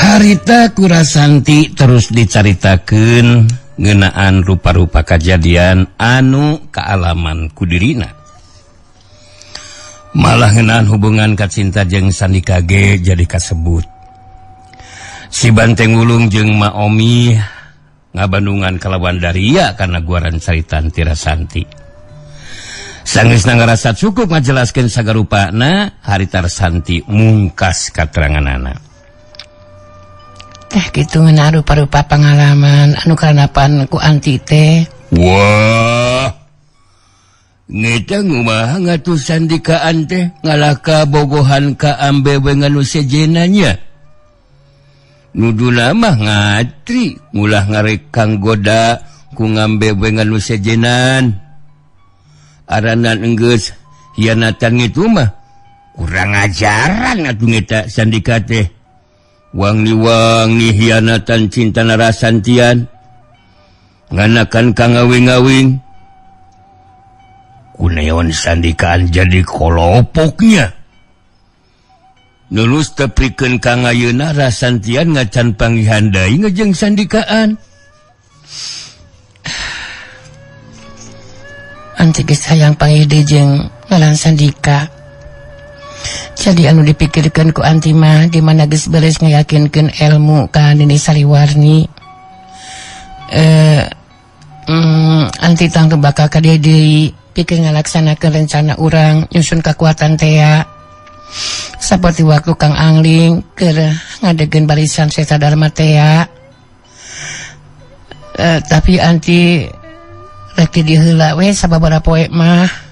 Harita ku Rasanti terus dicaritakeun ngeunaan rupa-rupa kajadian anu kaalaman ku dirina. Malah ngeunaan hubungan kacinta jeung Sandika ge jadi kasebut. Si Banteng Wulung jeung Maomi ngabandungan kalawan daria karena guaran caritan ti Rasanti. Sanggeusna ngarasa cukup ngajelaskeun sagarupana, harita Rasanti mungkas kateranganana. Teh kitu ngeunaan rupa-rupa pengalaman anu karanapan ku anti teh. Wah. Ngeta ngumaha ngatuh sandikaan teh ngalah ka bogohan ka ambewe nganu sejenna nya. Nuduna mah ngatri ulah ngarek kang goda ku ngambewe nganu sejenan. Aranan enggeus hianatan ngitu mah kurang ajaran atuh ngeta sandika teh. Wangi-wangi hianatan cinta narasantian nganakan kang ngawing-ngawing kuneon sandikaan jadi kolopoknya nulus teprikeun kang ayeuna rasantian ngacan panggihan deui ngejeng sandikaan. Anti geus hayang panggih deui jeung ngalan sandika. Jadi anu dipikirkan ku anti mah di mana geus beres ngayakinkeun ilmu ka Nini Sariwarni. Anti tangke bakal ka dia deui pikeun ngalaksanakeun rencana urang nyusun kakuatan tea. Saperti waktu Kang Angling keur ngadegeun barisan Seta Dharma tea. Tapi anti rek di heula we sababaraha poe mah.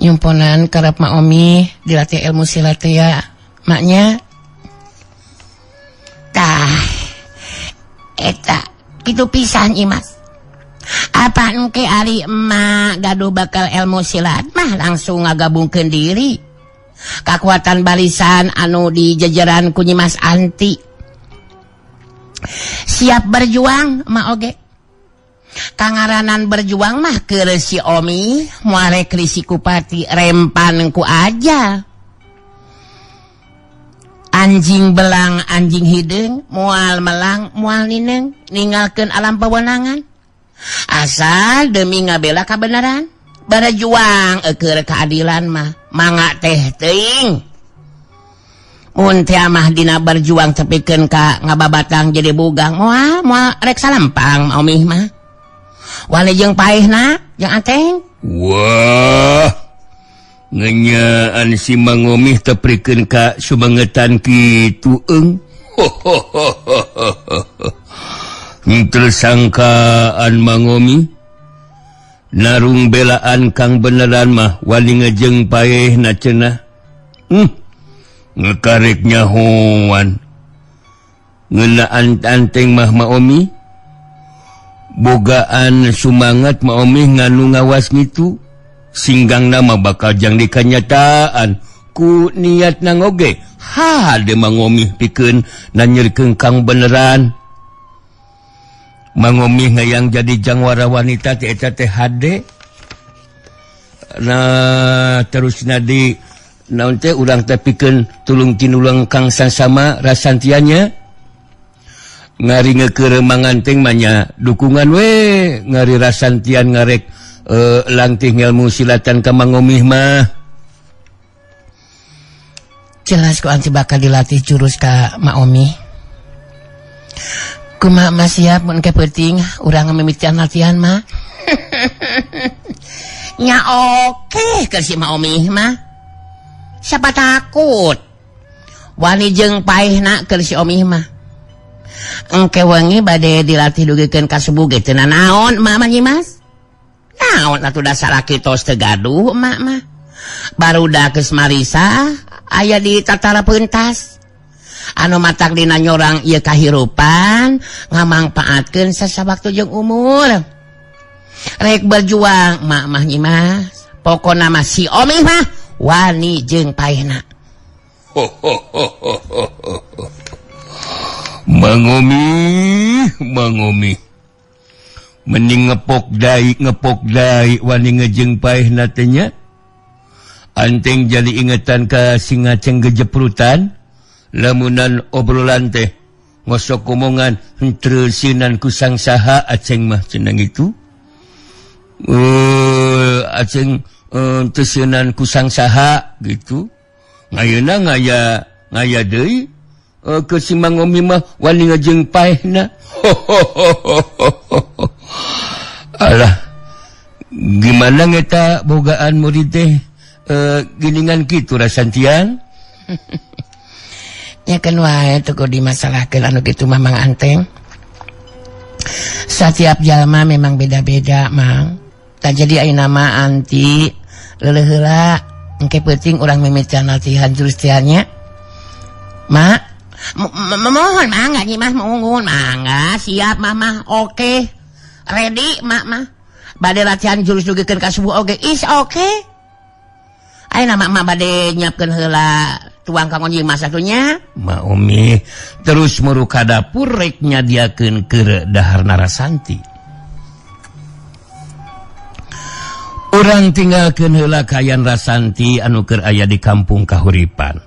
Nyumponan karep Maomi dilatih ilmu silat ya maknya tah eta kitu pisan Imas apa engke ari emak gaduh bakal ilmu silat mah langsung ngagabungkeun diri kakuatan barisan anu di jajaran ku Nyimas Anti siap berjuang emak oge. Kangaranan berjuang mah keur si Omi muarek risikupati rempan ku aja. Anjing belang anjing hideung moal melang moal nineng ninggalkeun alam pawenangan. Asal demi ngabela kabenaran berjuang keur keadilan mah mangga teh teuing. Mun teh mah dina berjuang tepikeun ka ngababatang jadi bugang moal moal rek salampang Omi mah. Wale jeung paehna jeung ateng. Wah. Ngenyaan si Mangomih teprikeun ka sumangetan kitu eung. Henteu sangkaan Mangomi narung belaan kang beneran mah wali ngejeng paehna cenah. Ngekarek nyahoan. Ngeunaan anteng mah Maomi bogaan sumangat Maomi nganu ngawas ngitu singgang nama bakal jang dikanyataan ku niat nangoge ha de Mangomi pikeun nanyerkeun kang beneran. Mangomi ngayang jadi jangwara wanita teh eta teh hade. Nah terus nadi naon teh urang teh pikeun tulung tinulang kang sasama rasantiannya ngari ngekeureum manganteng manya dukungan we ngari rasantian ngarek langtih ngelmu silatan ka Mangomih mah. Jelas ku anti bakal dilatih jurus ka Maomi. Kumaha mah siap mun ke peuting urang ngamimitian latihan mah. Nya oke keur si Maomi mah. Siapa takut? Wani jeung paehna keur si Omi mah. Engke wengi bade dilatih dugikeun ka subuh ge teu nanaon emak mah Nyimas. Naon atuh dasar salaki tos teu gaduh emak mah. Barudak geus marisa aya di tatara pentas. Anu matak dina nyorang ieu kahirupan ngamangpaatkeun sasawaktu jeung umur. Rek berjuang emak mah Nyimas. Pokona mah si Omi mah wani jeung paehna. Mangomi, Mangomi. Mending ngepok dai wani ngejeng paehna teh nya. Anteng jadi ingetan ka singaceng gejeprutan lamunan obrolan teh. Ngosok omongan henteu sieun ku sangsaha aceng mah cenah gitu. Aceng teu sieun ku sangsaha gitu. Ngayeuna ngaya deui ke si Mang Omi mah wani ngajeng paehna. Alah, gimana ngeta bogaan murid teh giningan kitu rasantian? Nya keun wae teu kudu dimasalahkeun anu kitu mah Mang Anteng. Setiap jalma memang beda-beda, Mang. Tah jadi ayeuna mah anti leuleeh heula engke peuting urang mimitian latihan jurus teh nya. Mak, mohon mangga nyi mah mohon mangga siap mama oke. Ready mak mah. Bade latihan jurus dugikeun ka subuh oge is oke. Ayeuna mak mah bade nyiapkeun heula tuang kanggo nyi mah satunya. Ma Umi terus muru ka dapur rek nyadiakeun keur dahar Narasanti. Urang tinggalkeun heula kayan Rasanti anu keur aya di kampung Kahuripan.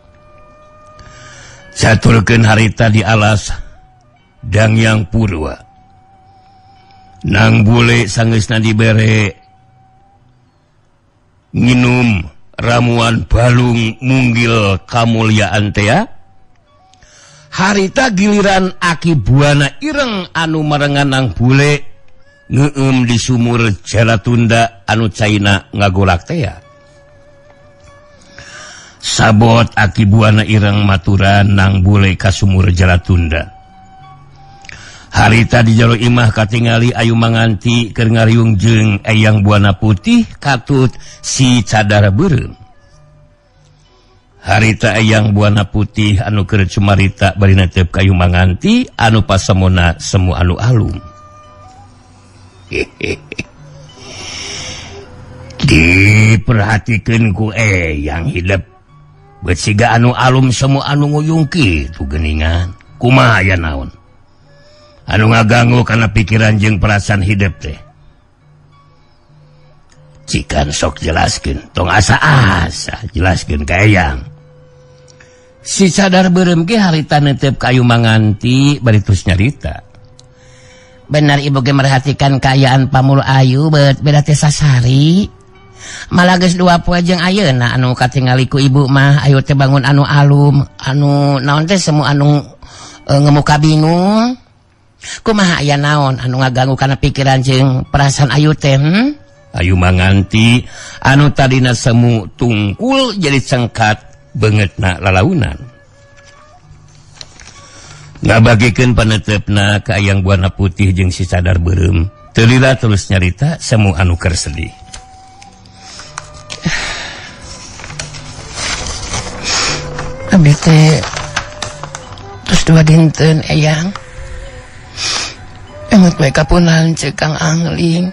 Caturkeun harita di alas Dangyang Purwa. Nang bule sangeusna dibere nginum ramuan balung munggil kamulyaan teh. Harita giliran Aki Buana Ireng anu marengan nang bule ngeueum di sumur Jalatunda anu caina ngagolak teh. Sabot Aki Buana Ireng maturan nang bule ka sumur Jalatunda. Harita di jero imah katingali Ayu Manganti keur ngariung jeung Eyang Buana Putih katut si cadar beureum. Harita Eyang Buana Putih anu keur cumarita bari netep ka Ayu Manganti anu pasemona semu anu alum. Diperhatikeun ku Eyang hidep beut siga anu alum semu anu nguyung kitu geuningan. Kumaha aya naon? Anu ngaganggu karena pikiran jeung perasaan hidup teh. Cikan sok jelaskeun, tong asa-asa jelaskeun ka Eyang. Si cadar beureum ge harita netep ka Ayu Manganti bari terus nyarita. Benar ibu ge merhatikan kaayaan pamul ayu beut beda teh sasari. Malah geus dua poe jeung ayeuna anu katingali ku ibu mah ayu teh bangun anu alum, anu naon teh semu anu ngemuka bingung. Kumaha aya naon anu ngaganggu kana pikiran jeung perasaan ayu teh? Ayu Manganti anu tadina semu tungkul jadi cengkat beungeutna lalaunan. Ngabagikeun panetepna ka Eyang Buana Putih jeung si cadar beureum. Teu lila terus nyarita semu anu keur sedih. Abdi teh terus dua dinten Eyang. Emut we kapunan ceuk Kang Angling.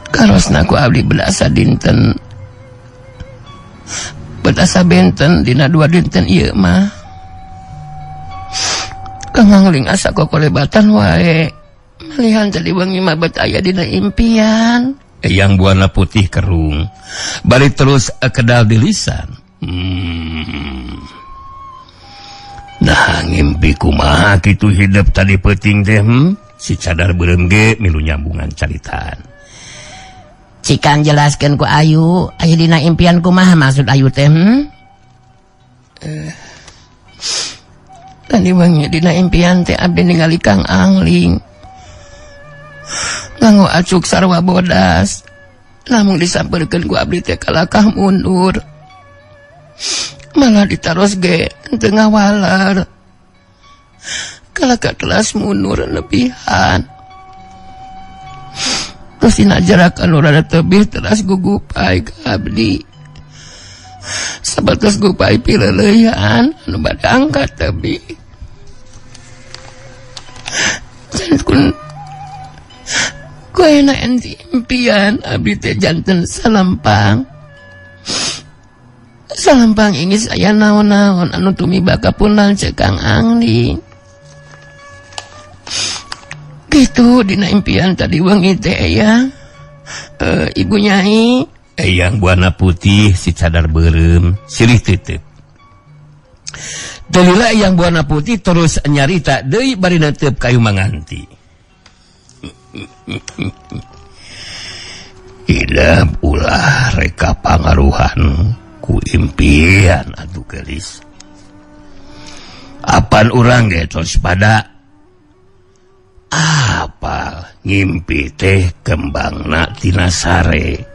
Karosna ku abdi berasa dinten. Berasa benten dina dua dinten ieu mah. Kang Angling asa kokolebatan wae. Malihan tadi wengi mah bet aya dina impian. Eyang Buana Putih kerung. Bari terus kedal di lisan. Nah ngimpi kumaha kitu hidup tadi peuting teh? Si cadar beureum ge milu nyambungan caritaan. Cikan jelaskeun ku Ayu, aya dina impian kumaha maksud Ayu teh? Tadi wengi dina impian teh abdi ningali Kang Angling. Nganggo acuk sarwa bodas. Namun disampeurkeun ku abdi teh kalakah mundur. Malah ditaros ge teu ngawaler. Kalakah telas mundur lebihan. Terus dina jarak anu rada tebih teras gugupai ka abdi. Sabatos gupai pileuleuyaan anu bade angkat tebih. Kun ku ayeuna enti impian abdi teh janten salampang. Salampang ingis aya naon-naon anu tumiba kapunan ceuk Kang Angling. Gitu dina impian tadi wengi teh Eyang. Ibu Nyai. Eyang Buana Putih si cadar beureum silih titip. Delila yang Buana Putih terus nyarita deui bari netep kayu manganti. Hidup ulah reka pangaruhan ku impian atuh gelis. Apan urang ge tos pada apal ngimpi teh kembangna tina sare.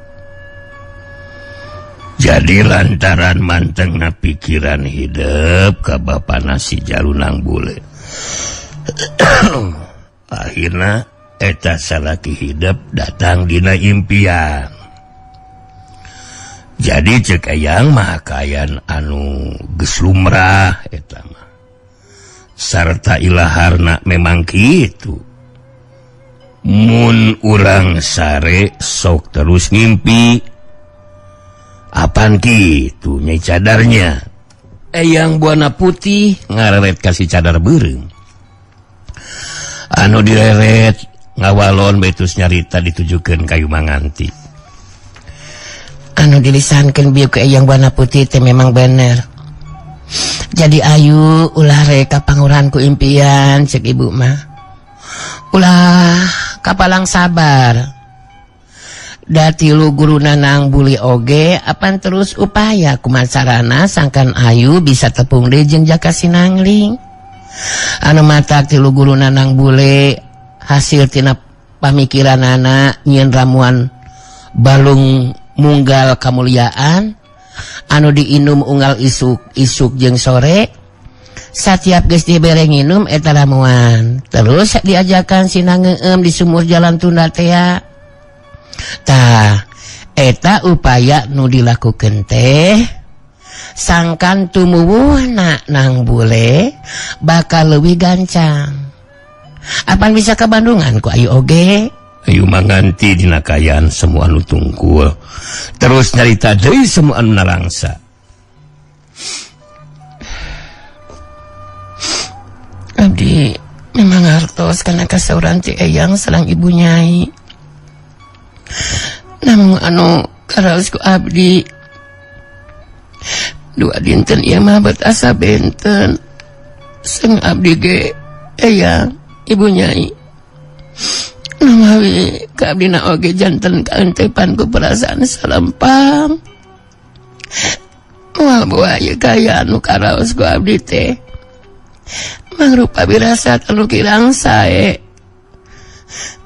Jadi lantaran mantengna pikiran hidup ka bapana si Jalunang Bule. Akhirna eta salaki hidup datang dina impian. Jadi cek eyang mah kayan anu geus lumrah eta mah. Sarta ilaharna memang kitu. Mun urang sare sok terus ngimpi. Apan kitu nyai cadarnya. Eyang Buana Putih ngareret kasih cadar beureum. Anu direret ngawalon betus nyarita ditujukeun kayu manganti. Anu dilisankeun bieu ku Eyang Buana Putih teh memang bener. Jadi ayu ulah reka panguran ku impian cek ibu mah. Ulah kapalang sabar. Dati lu guru nanang buli oge apan terus upaya kumacarana sangkan ayu bisa tepung deui jeung Jaka Sinangling. Anu matak tilu guru nanang bule hasil tina pamikiranana nyieun ramuan balung munggal kamuliaan anu diinum unggal isuk isuk jeung sore. Satiap geus dibere nginum eta ramuan terus diajakan sinangeum di sumur jalan tunda tea. Tah eta upaya nu dilakukeun teh sangkan tumuwuhna nang bule bakal leuwih gancang. Apan bisa ka Bandungan ku ayu oge? Ayu manganti dina kayaan semua anu tungkul. Terus nyarita deui semua anu narangsa. Abdi memang hartos kana kasauran ti eyang sareng ibu nyai. Namun anu karaos ku abdi dua dinten ieu mah bet asa benten. Seng abdi ge eyang ibu nyai. Namawi ka abdina oge janten kaentepan ku perasaan salempang. Moal buah ieu kaya anu karaos ku abdi teh mangrupa wirasat anu kirang sae.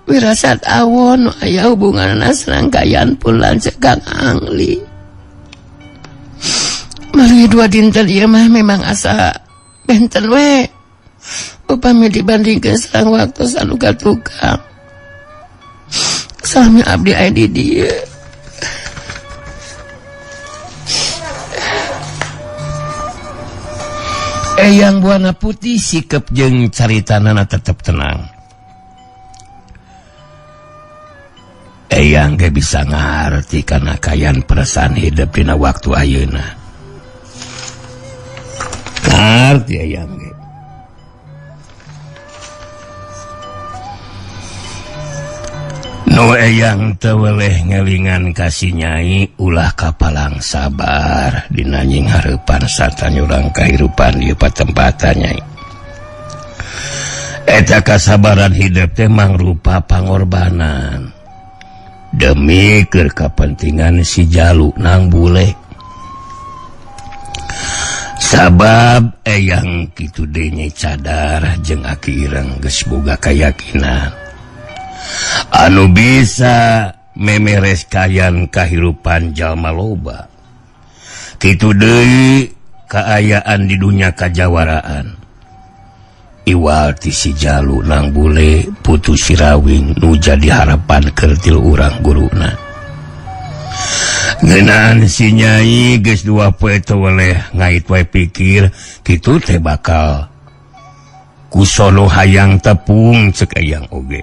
Wirasat awon aya hubunganna sareng kayan pulan cekang angli. Melalui dua dinten ieu mah memang asa benten we. Upami dibandingkeun sareng waktu anu katukang. Salami abdi aya di dieu. Eyang Buana Putih sikep jeung caritanana tetep tenang. Eyang ge bisa ngarti kana kayan perasaan hidup dina waktu ayeuna. Ngarti eyang ge. Nu eyang teu weleh ngelingan ka si nyai ulah kapalang sabar dina nyinghareupan sarta nyurang kahirupan ieu patempatan nyai. Eta kasabaran hidup teh mangrupa pangorbanan demi keur kapentingan si Jalu nang bule. Sabab eyang kitu deui nyai cadar jeung aki ireng geus boga kayakinan anu bisa memeres kayan kahirupan jalma loba. Kitu deui kaayaan di dunya kajawaraan. Iwal ti si Jalu nang bule putu Sirawing nu jadi harapan kertil urang guruna. Ngeunaan si nyai geus dua poe teu weleh ngait wae pikir kitu teh bakal kusono hayang tepung cek eyang oge.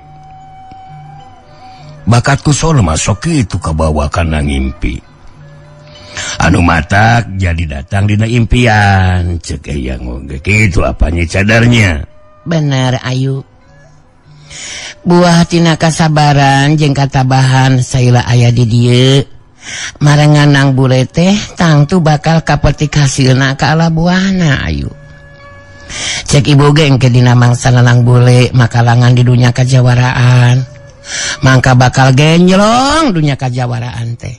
Bakat kusono mah sok kitu kabawa kana ngimpi. Anu matak jadi datang dina impian cek eyang oge kitu apanya cadarnya. Bener ayu. Buah tina kasabaran jeung katabahan saila aya di dieu. Marengan nang bule teh tangtu bakal kapetik hasilna ka ala buahna ayu. Cek ibu ge engke dina mangsa lanang bule makalangan di dunya kajawaraan. Mangka bakal genjlong dunya kajawaraan teh.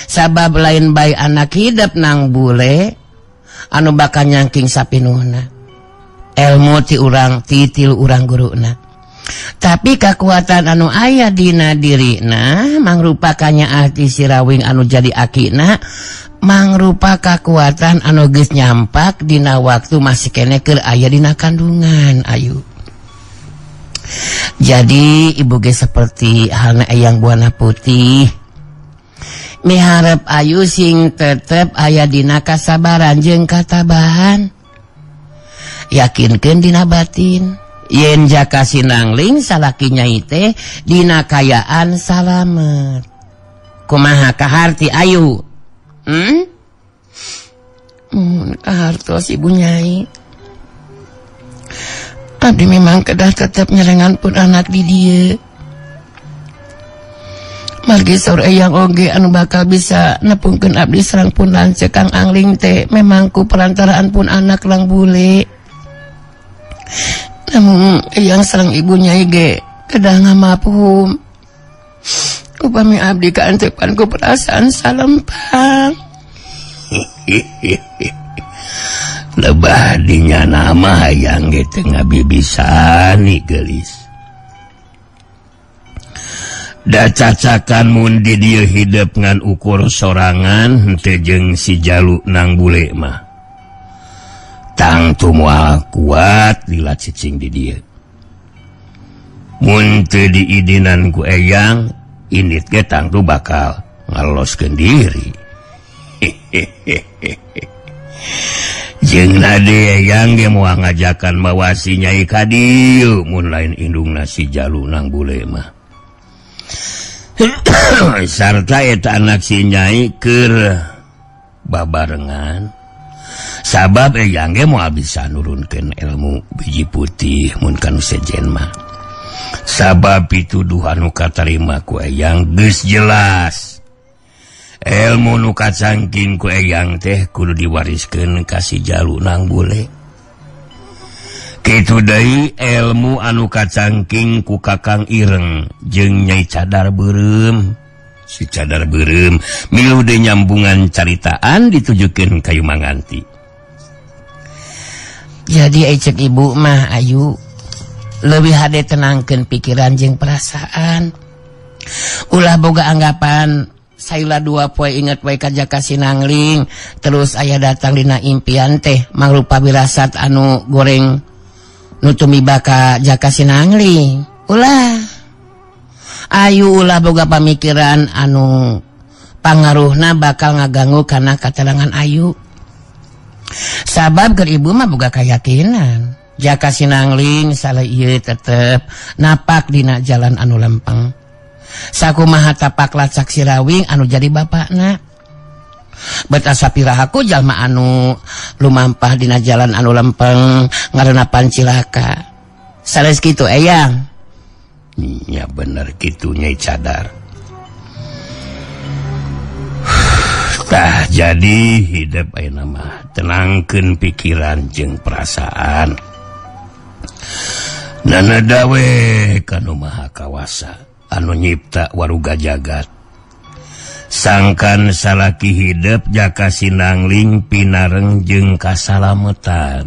Sabab lain bae anak hidup nang bule anu bakal nyangking sapinuhna. Ilmu ti urang titil urang guruna. Tapi kekuatan anu aya dina dirina mangrupakannya ahti sirawing anu jadi akina mangrupa kekuatan anu geus nyampak dina waktu masih kene keur aya dina kandungan ayu. Jadi ibu ge seperti halna Eyang Buana Putih miharep ayu sing tetep aya dina kasabaran jeung katabahan, yakinkeun dina batin yen Jaka Sinangling salaki nyai teh dina kayaan salamet. Kumaha kaharti ayu? Kahartos ibu nyai. Abdi memang kedah tetep nyerengan pun anak di dieu. Margi saur eyang oge anu bakal bisa nepungkeun abdi sareng pun lanceuk Kang Angling teh memang ku perantaraan pun anak lang bule. Namun eyang sareng ibu nyai ge kedah ngamapum. Upami abdi kaantepan ku perasaan salempang. Lebah dinya nama hayang ge teu ngabibisani geulis. Da cacakan mun di dieu hidep ngan ukur sorangan henteu jeung si jalu nang bule mah. Tangtu moal kuat lila cicing di dieu. Mun teu diidinan ku eyang, indit ge tangtu bakal ngaloloskeun diri. Jeung nade eyang ge moal ngajakan mawa si nyai ka dieu mun lain indungna si jalu nang bule mah. Sarta eta anak si nyai keur babarengan. Sabab eyang ge moal bisa nurunkeun ilmu biji putih mun kanu sejen mah. Sabab pituduhan nu katarima ku eyang geus jelas. Ilmu nu kacangking ku eyang teh kudu diwariskeun ka si jalu nang bule. Kitu deui ilmu anu kacangking ku Kakang Ireng jeung Nyai Cadar Beureum. Si Cadar Beureum milu deui nyambungan caritaan ditujukeun ka Yumanganti. Jadi cek ibu mah ayu leuwih hade tenangkeun pikiran jeung perasaan. Ulah boga anggapan sayula dua poe inget wae ka Jaka Sinangling terus aya datang dina impian teh mangrupa wirasat anu goreng nu tumiba ka Jaka Sinangling. Ulah ayu ulah boga pamikiran anu pangaruhna bakal ngaganggu kana katerangan ayu. Sabab keur ibu mah boga kayakinan Jaka Sinangling salah ieu tetep napak dina jalan anu lempeng. Sakumaha tapak lacak sirawing anu jadi bapakna. Bet asa pirahaku jalma anu lumampah dina jalan anu lempeng ngarenapan cilaka. Sales kitu eyang. Ya bener kitu Nyai Cadar. Tah jadi hidup ayeuna mah tenangkeun pikiran jeung perasaan. Nana dawe kanu maha kawasa anu nyipta waruga jagat. Sangkan salaki hidup Jaka Sinangling pinareng jeung kasalametan.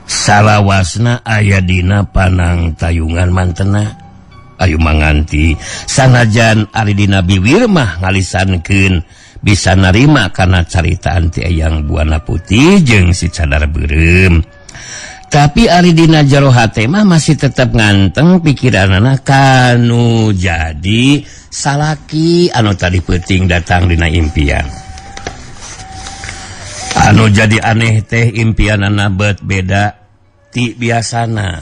Salawasna aya dina panang tayungan mantena. Ayu manganti sanajan ari dina biwir mah ngalisankeun bisa narima kana caritaan ti Eyang Buana Putih jeung si Cadar Beureum. Tapi ari dina jero hate mah masih tetep nganteng pikiranana kanu jadi salaki anu tadi peuting datang dina impian. Anu jadi aneh teh impianana bet beda ti biasana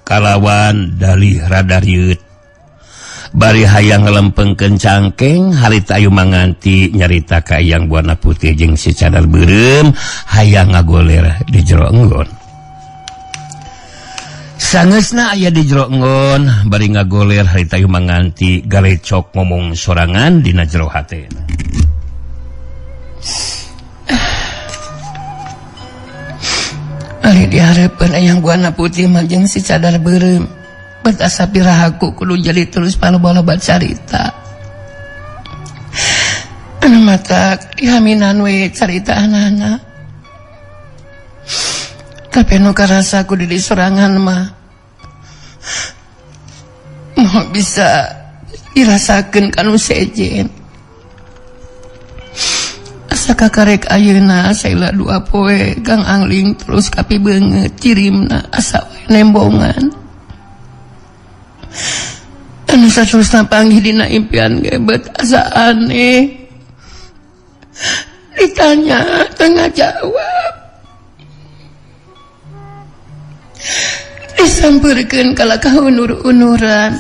kalawan dalih rada rieut. Bari hayang ngelempengkeun cangkeng harita ayu manganti nyarita ka Eyang Buana Putih jeung si Cadar Beureum hayang ngagoler di jero enggon. Sangeusna aya di jero enggon bari ngagoler harita ayu manganti galecok ngomong sorangan dina jero hatena. Ari dihareupeun Eyang Buana Putih mah jeung si cadar beureum. Bet asa pirahaku kudu jadi terus paloba-loba carita. Anu matak dihaminan we carita anak-anak. Tapi nu karasa kudu di sorangan mah mau bisa dirasakeun kanu sejen. Asa kakarek ayeuna saila dua poe Kang Angling terus kapi beungeut cirimna asa we nembongan. Anu saterusna panggih dina impian gebet asa aneh. Ditanya teu ngajawab. Disampeurkeun kala kaunur-unuran.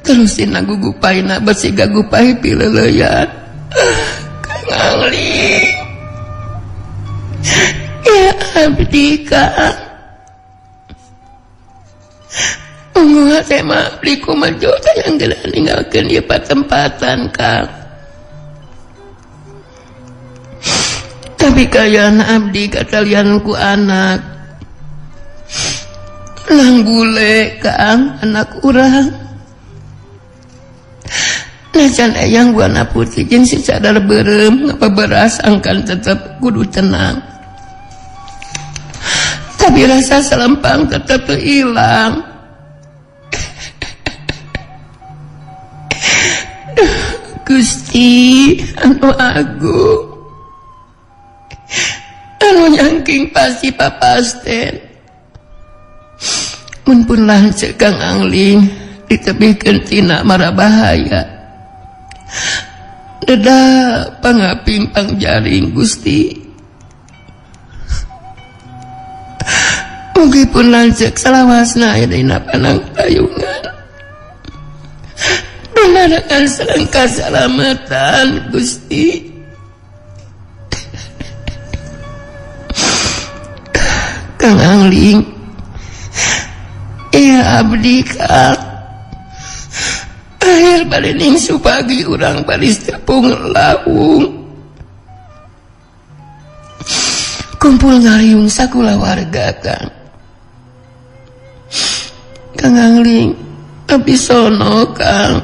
Terus dina gugupaina basiga gupai pileuleyan. Kang Angling, ya abdi Kang. Ungu hate mah abdi kumaha teh geura ninggalkeun ieu patempatan Kang. Tapi kayana abdi katalian ku anak nang bule Kang, anak urang. Najan Eyang Buana Putih jeung si cadar beureum ngapaberas angkan tetep kudu tenang. Tapi rasa selempang tetep teu ilang. Duh, Gusti anu agung, anu nyangking pasti papasten. Mun pun lanceuk Kang Angling ditebihkeun tina mara bahaya. Deda pangaping pangjaring Gusti. Mugi pun lanceuk salawasna aya dina panang payungan. Dunarakan sareng kasalamatan Gusti. Kang Angling, iya abdi Kang. Akhir bari ningsu pagi urang baris tepung laung. Kumpul ngariung sakula warga Kang. Kang Angling, abdi sono Kang.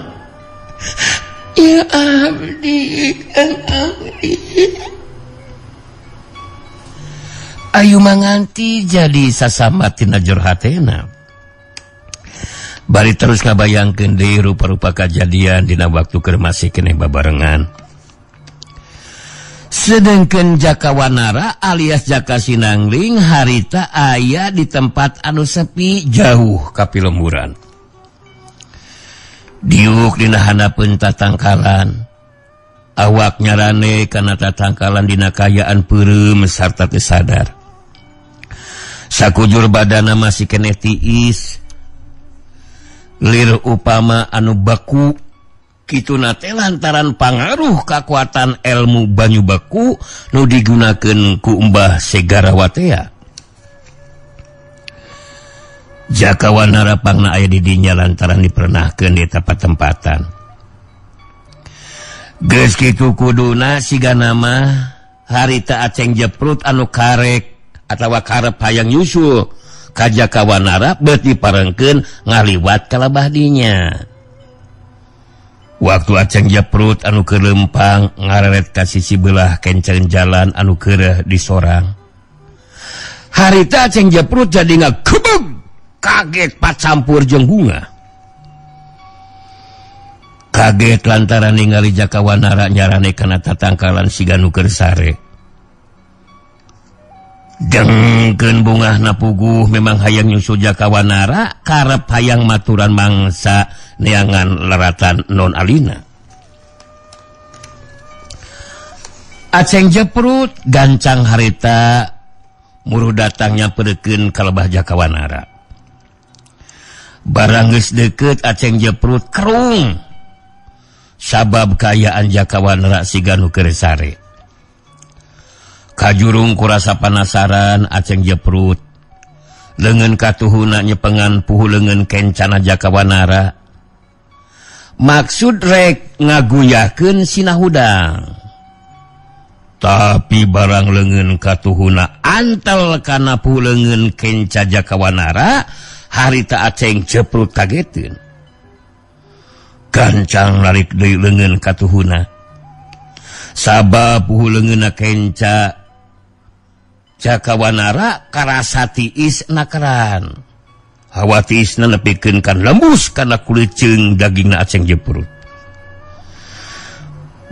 Ya abdi Kang Angling. Ayu manganti jadi sasama tina jor hatena. Bari terus ngabayangkeun deui rupa-rupa kajadian dina waktu keur masih keneh babarengan. Sedengkeun Jaka Wanara alias Jaka Sinangling harita aya di tempat anu sepi jauh ka pilemburan. Diuk dina handapeun tatangkalan. Awak nyarane kana tatangkalan dina kaayaan peureum sarta teu sadar. Sakujur badana masih keneh tiis. Lir upama anu baku kituna teh lantaran pangaruh kakuatan ilmu banyu baku nu digunakeun ku Mbah Segarawatea. Jaka Wanara pangna aya di dinya lantaran dipernahkeun di patempatan. Geus kitu kuduna sigana mah harita Aceng Jeprut anu karek atawa karep hayang nyusul ka Jaka Wanara beut diparengkeun ngaliwat ka labah dinya. Waktu Aceng Jeprut anu keur leumpang ngareret ka sisi beulah kenceun jalan anu keureuh di sorang. Harita Aceng Jeprut jadi ngagebeg kaget pacampur jeung bunga. Kaget lantaran ningali Jaka Wanara nyarane kana tatangkalan siga nu keur sare. Dengkeun bungahna puguh memang hayang nyusul Jaka Wanara karep hayang maturan mangsa neangan leratan non alina. Aceng Jeprut gancang harita muru datangnya pereukeun ka lebah Jaka Wanara. Barang geus deukeut Aceng Jeprut kerung sabab kaayaan Jaka Wanara siga nu keur sare. Kajurung kurasa panasaran Aceng Jeprut leungeun katuhuna nyepengan puhu leungeun kencana Jaka Wanara. Maksud rek ngaguyahkeun sina hudang. Tapi barang leungeun katuhuna antel kana puleungeun kenca Jakawanara harita Aceng Jeprut kageteun. Gancang narik deui leungeun katuhuna. Sabab puleungeunna kenca Jakawanara karasa tiis nakeran. Hawa tiisna nepikeun kan lembus kana kulit jeung dagingna Aceng Jeprut.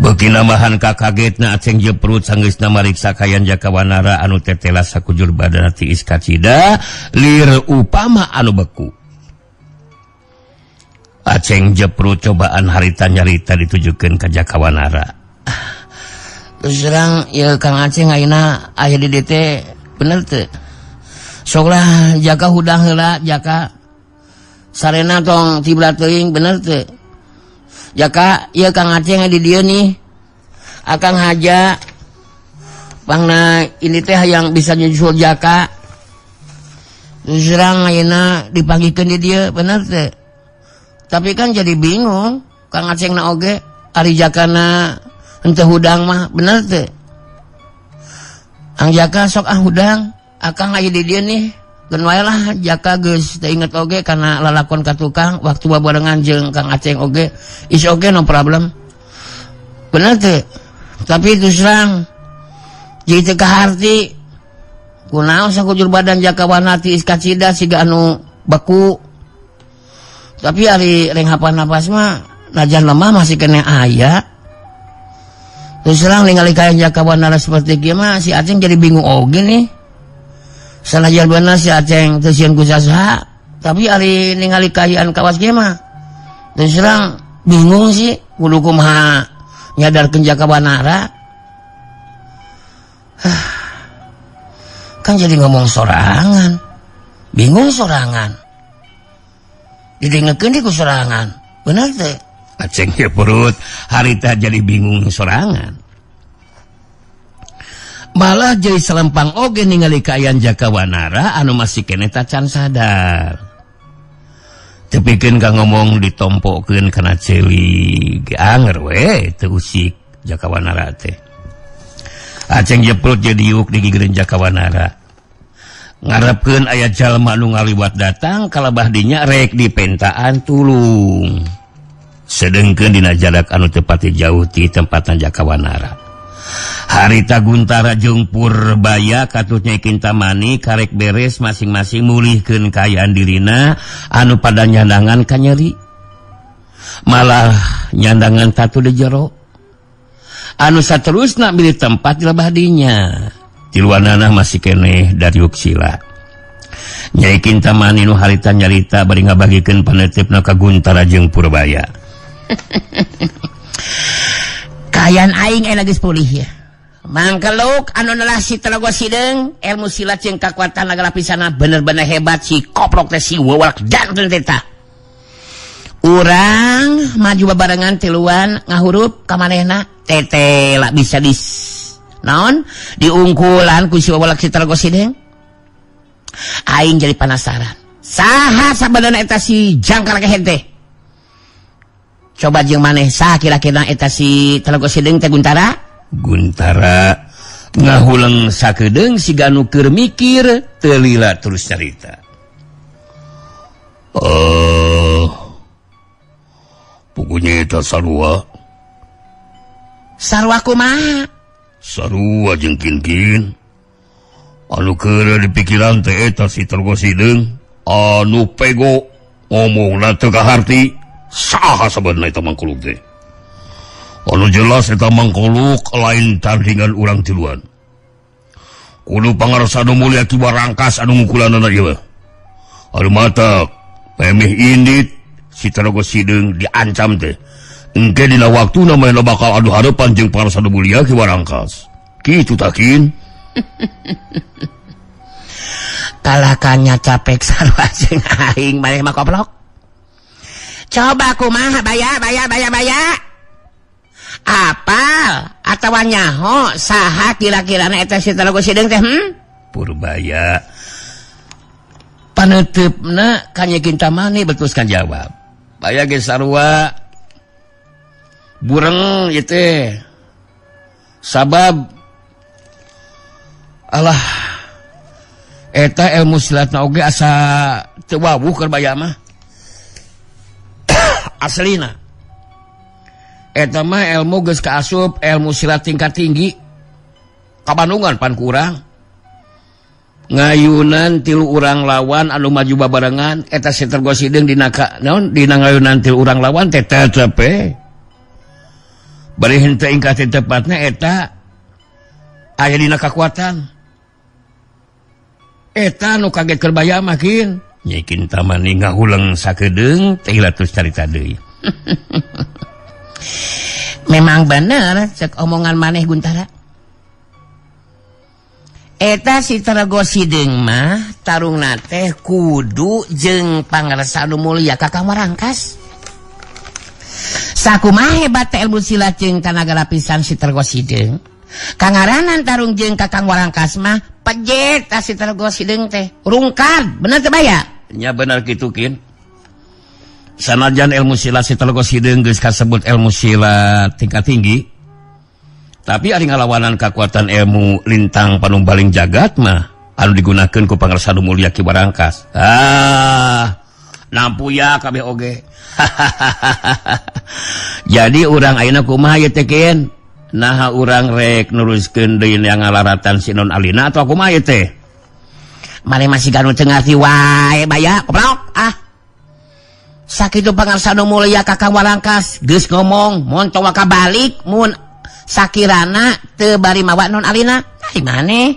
Beuki nambahan kakagetna Aceng Jeprut sanggeusna mariksa kayan Jakawanara anu tetela sakujur badana tiis kacida lir upama anu beku. Aceng Jeprut cobaan harita nyarita ditujukeun ka Jakawanara. Terus terang ya Kang Aceng ayeuna aya di dieu teh bener teu? Sok lah Jaka hudang heula Jaka. Sarena tong tibra teuing bener teu? Jaka ieu Kang Aceng di dieu nih. Akang haja pangna ini teh hayang bisa nyusul Jaka. Terus terang ayeuna dipanggihkeun di dieu bener teu? Tapi kan jadi bingung Kang Aceng na oge ari Jakana henteu hudang mah bener teu? Ang Jaka sok ah hudang, akang aya di dieu nih. Geun wae lah Jaka geus teu inget oge kana lalakon ka tukang waktu babarengan jeung Kang Aceng oge. Is oge no problem. Bener teu? Tapi terus terang jadi teu kaharti. Kunaon sakujur badan Jaka wanati is kacida siga anu beku. Tapi ari renghapan napas mah najan lemah masih kena aya. Terus terang ningali kayan Jakawanara seperti kieu mah si Aceng jadi bingung oge nih. Sanajan bener si Aceng teu sieun ku sasaha, tapi ari ningali kaayaan kawas kieu mah terus terang bingung sih kudu kumaha nyadarkeun Jakawanara. Kan jadi ngomong sorangan. Bingung sorangan. Didengekeun di ku sorangan. Bener teh? Aceng Jeprut harita jadi bingung sorangan. Malah jadi selempang oge ningali kaayaan Jakawanara anu masih keneh tacan sadar. Tepikeun ka ngomong ditompokeun kana ceuli anger we teu usik Jakawanara teh. Aceng Jeprut jadi diuk digigireun Jakawanara. Ngarepkeun aya jalma nu ngaliwat datang kalabah dinya rek dipentaan tulung. Sedengkeun dina jarak anu teu pati jauh ti tempatan Jakawanara. Harita Guntara jeung Purbaya katut Nyai Kintamani karek beres masing-masing mulihkeun kaayaan dirina anu pada nyandangan ka nyeri. Malah nyandangan tatu di jero. Anu saterusna milih tempat di lebah dinya. Tiluanana masih keneh dariuk sila. Nyai Kintamani nu harita nyarita bari ngabagikeun panetepna ka Guntara jeung Purbaya. Kayan aing aya geus pulih ya. Mangkeluk anu nelah si Telaga Sideung, ilmu silat jeung kakuatan naga lapisana bener-bener hebat si koprok teh si wewalak janten teh tah. Urang maju babarengan tiluan ngahurup ka manehna tetela bisa dis naon diungkulan ku si wewalak si Telaga Sideung. Aing jadi penasaran. Saha sabenerna eta si jangkar kehed teh? Coba jeung maneh saha kira-kira eta si Telaga Sideung teh Guntara? Guntara ngahuleng sakedeung siga nu keur mikir teu lila terus carita. Pugunya eta sarua. Sarua kumaha? Sarua jeung kin-kin. Anu keur di pikiran teh eta si Telaga Sideung anu pego ngomongna teu kaharti. Saha sabenerna eta mangkuluk teh? Anu jelas eta mangkuluk lain tandingan urang tiluan. Kudu pangarsa anu mulia Ki Warangkas anu ngukulanana ieu. Anu matak pemeh indit si Telaga Sideung diancam teh. Engke dina waktuna manehna bakal adu hareupan jeung pangarsa anu mulia Ki Warangkas. Kitu takin. Kalakannya capek sarua jeung aing maneh mah koplok. Coba kumaha baya baya baya baya. Apal atawa nyaho saha kira-kirana eta si Telaga Sideung teh? Purbaya paneuteup-na ka Nyai Kintamani betuskan jawab. Baya ge sarua bureng ieu teh. Sabab Alah eta ilmu silatna oge asa teu wawuh keur baya mah. Aslina eta mah ilmu geus kaasup ilmu silat tingkat tinggi kabandungan pan kurang ngayunan tilu urang lawan anu maju babarengan eta si Tergo Sideung dina naon dina ngayunan tilu urang lawan teh tetep bari henteu ingkah teh tepatna eta aya dina kakuatan eta nu kaget keur baya mah kin Nyi Kintamani ngahuleng sakedeung teh ratus carita deui. Memang bener cek omongan maneh Guntara. Eta si Tergo Sideung mah tarungna teh kudu jeung pangarsa anu mulia Kakang Warangkas. Sakumaha hebat teh ilmu silat jeung tanaga lapisan si Tergo Sideung. Kangaranan tarung jeung Kakang Warangkas mah pejet ta si Tergo Sideung teh rungkad, bener teu baya? Nya bener kitu kin. Sanajan ilmu silat si Tergo Sideung geus kasebut ilmu silat tingkat tinggi, tapi ari ngalawanan kakuatan ilmu lintang panumbaling jagat mah anu digunakeun ku Pangarsa nu Mulia Ki Warangkas. Ah, nampuya kabeh oge. Jadi urang ayeuna kumaha ieu teh kin? Naha urang rek nuruskeun deui yang ngalaratan si Non Alina atau kumaha ieu teh? Mane masih ganu teu ngarti wae baya, goblok ah. Sakitu Pangarsa nu Mulia Kakang Warangkas geus ngomong montong waka balik mun sakirana teu bari mawa Non Alina. Ari maneh?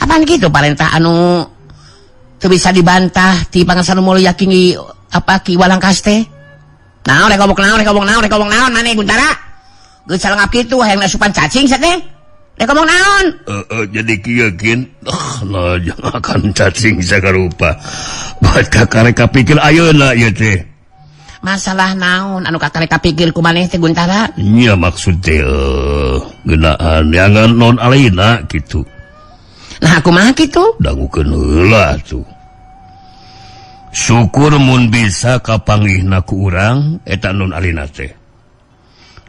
Apaan kitu parentah anu teu bisa dibantah ti Pangarsa nu Mulia Ki apa Ki Warangkas teh? Naon rek ngomong naon rek ngomong naon rek ngomong naon maneh Guntara? Geus salengap kitu hayang asupan cacing sia teh. Rek ngomong naon? Jadi kieu kin. Nah, jangan akan cacing sakarupa. Buat kakarek kapikir ayeuna ieu teh. Masalah naon anu kakarek kapikir ku maneh teh Guntara? Nya maksud teh geunaan jangan Non Alina kitu. Nah kumaha kitu? Dangukeun heula atuh. Syukur mun bisa kapanggihna ku urang eta Non Alina teh.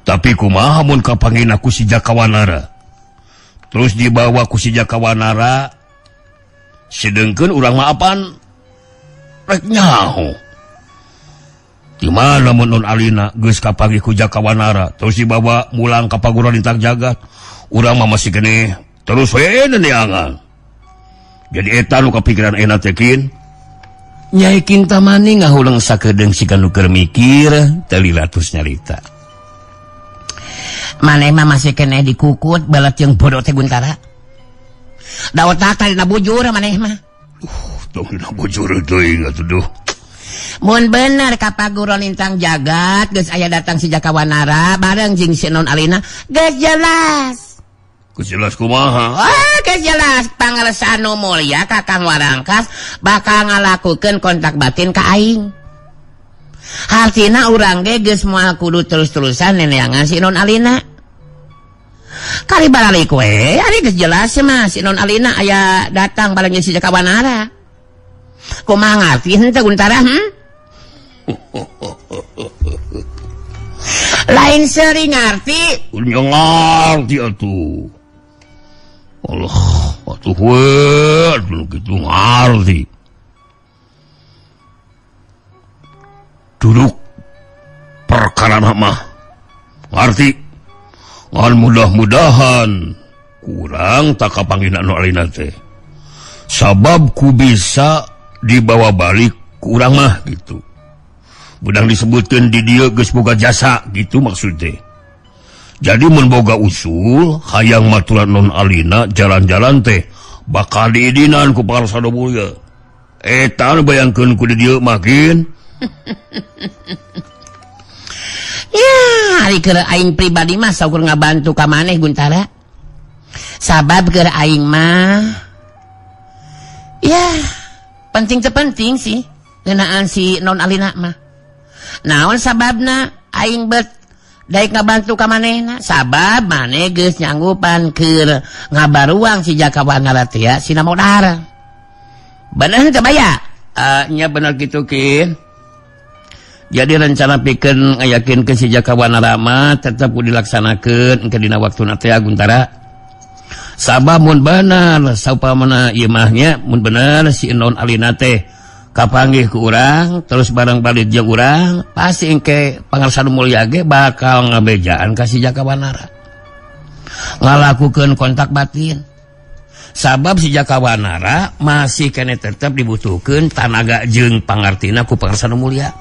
Tapi kumaha mun kapanggihna ku si Jaka Wanara? Terus dibawa ku si Jaka Wanara, sedengkeun urang mah apaan rek nyaho. Di mana mun Non Alina geus kapanggih ku Jaka Wanara, terus dibawa mulang ka paguron lintang jagat, urang mah masih keneh terus we neangan. Jadi eta nu kapikiran enak teh kin. Nyai Kintamani ngahuleng sakedeung siga nu keur mikir teu liratus nyarita. Maneh mah masih keneh dikukut balat jeung bodoh teh Guntara. Da otak teh dina bujur maneh mah. Tong dina bujur teuing atuh duh. Mun bener ka paguron lintang jagat geus aya datang si Jaka Wanara bareng jeung si Non Alina geus jelas. Geus jelas kumaha? Ah, geus jelas Pangarsa nu Mulia Kakang Warangkas bakal ngalakukeun kontak batin ka aing. Hartina urang ge geus moal kudu terus-terusan neneangan si Non Alina. Kali baralik we, ari geus jelas mah si Non Alina aya datang bareng jeung si Jaka Wanara. Kumaha ngarti henteu Guntara? Lain sering ngarti. Nya ngarti atuh. Allah, atuh we, atuh kitu ngarti. Duduk perkara mah ngarti. Ngan mudah-mudahan kurang tak kapanggihna Nu Alina teh. Sabab ku bisa dibawa balik kurang mah gitu. Budang disebutkan di dieu geus boga jasa gitu maksudnya. Jadi mun boga usul hayang maturan Non Alina jalan-jalan teh bakal diidinan ku Pangarsa nu Mulia. Eta nu bayangkeun ku di dieu makin. Ya, ari keur aing pribadi mah saukur ngabantu ka maneh Guntara. Sabab keur aing mah ya penting teu penting sih ngeunaan si Non Alina mah. Naon sababna aing bet daek ngabantu ka manehna? Sabab maneh geus nyanggupan keur ngabaruang si Jaka Wanara teh ya si Namodar. Bener teu baya? Nya bener kitu kin. Jadi rencana pikeun ngayakinkeun si Jaka Wanara mah tetep kudu dilaksanakeun engke dina waktuna teh Guntara. Sabab mun bener saupamana ieu mah nya mun bener si Non Alina teh kapanggih ku urang terus barang balik jeung urang pasti engke Pangarsa Nu Mulya ge bakal ngabejaan ka si Jaka Wanara. Ngalakukeun kontak batin. Sabab si Jaka Wanara masih kene tetep dibutuhkeun tanaga jeung pangartina ku Pangarsa Nu Mulya.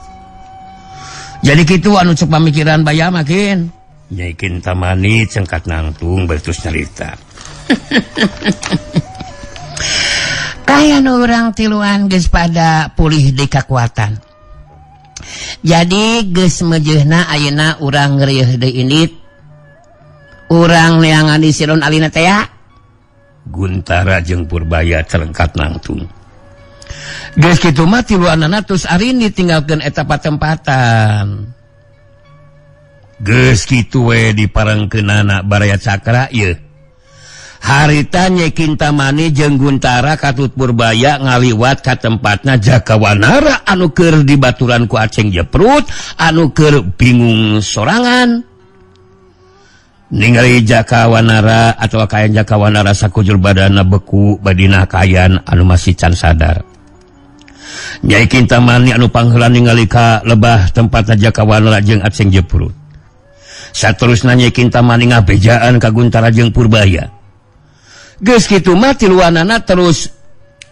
Jadi kitu anu cek pamikiran baya makin. Nyai Kintamani cengkat nangtung bertus nyarita. Kaya nu urang tiluan geus pada pulih di kekuatan. Jadi geus meujeuhna ayeuna urang ngerieuh deui indit. Urang neangan di si Non Alina teh ya. Guntara jeung Purbaya celengkat nangtung. Geus kitu mah tiluanana terus arini tinggalkeun eta patempatan. Geus kitu we diparengkeunana Baraya Cakra ieu. Harita Nyai Kintamani jeung Guntara katut Purbaya ngaliwat ka tempatna Jaka Wanara anu keur dibaturan ku Aceng Jeprut anu keur bingung sorangan. Ningali Jaka Wanara atau kayan Jaka Wanara sakujur badana beku badina kayan anu masih can sadar. Nyai Kintamani anu pangheula ningali ka lebah tempatna Jaka Wanara jeung Aceng Jeprut. Saterusna Nyai Kintamani ngabejaan ka Guntara jeung Purbaya. Geus kitu mah tiluanana terus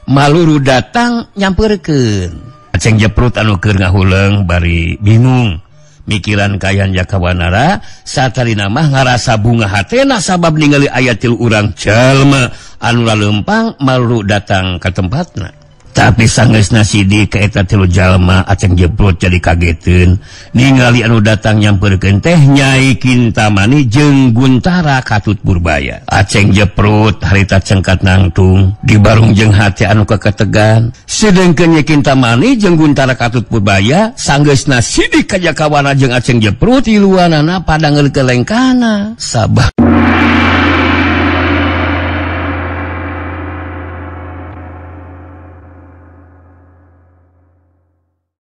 maluru datang nyamperkeun. Aceng Jeprut anu keur ngahuleung bari bingung mikiran kayan Jaka Wanara satarina mah ngarasa bunga hatena sabab ningali aya tilu urang jalma anu laleumpang maluru datang ka tempatna. Tapi sanggeusna sidik ka eta tilu jalma Aceng Jeprut jadi kageteun ningali anu datang nyamperkeun teh Nyai Kintamani jeung Guntara katut Purbaya. Aceng Jeprut harita cengkat nangtung dibarung jeung hati anu keketegan. Sedengkeun Nyai Kintamani jeung Guntara katut Purbaya sanggeusna sidik ka Jaka Wanara jeung Aceng Jeprut tiluanana pada ngeulkelengkana sabab